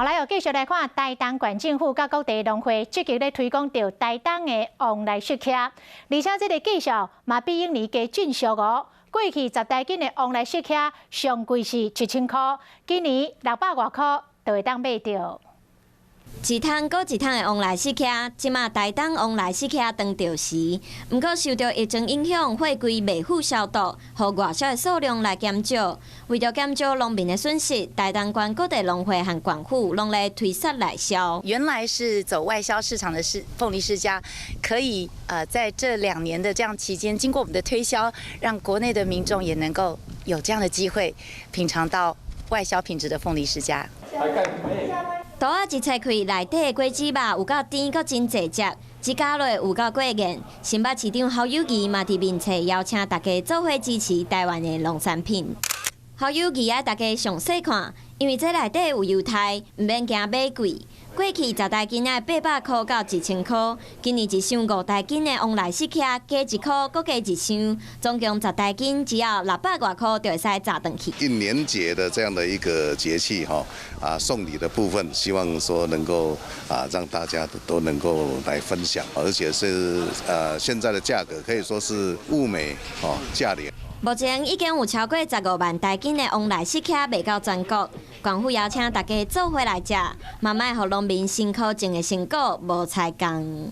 好來，繼續來看台東縣政府佮各地農會積極咧推廣著台東的旺來釋茄，而且這个技術嘛比往年加進俗哦。過去10台斤的旺來釋茄上貴是1000箍，今年600外箍就會當買著。一桶閣一桶的旺來釋茄，這馬台東旺來釋茄當著時，毋過受著疫情影響，貨櫃未付消毒，予外銷的數量來減少。為著減少農民的損失，台東縣各地農會和縣府攏來推捒內銷。原來是走外銷市場的是鳳梨釋迦，可以在這2年的這樣期間，經過我們的推銷，讓國內的民眾也能夠有這樣的機會品嘗到外銷品質的鳳梨釋迦。桌仔一切開，內底的果子肉有夠甜，閣真濟汁，一咬落有夠過癮。新北市長侯友宜嘛佇面冊邀請大家做伙支持台灣的農產品。侯友宜愛大家詳細看，因為這內底有猶太，毋免驚買貴。過去10台斤的800箍到1000箍，今年一箱5台斤的旺來釋茄加1箍，閣加一箱，總共10台斤只要600外箍就會使紮轉去。應年節的這樣的一個節氣哈，送禮的部分，希望說能夠讓大家都能夠來分享，而且是現在的價格可以說是物美哦價廉。目前已經有超過15萬台斤的旺來釋茄賣到全國，縣府邀請大家做伙來食，嘛莫予農民辛苦種的成果無彩工。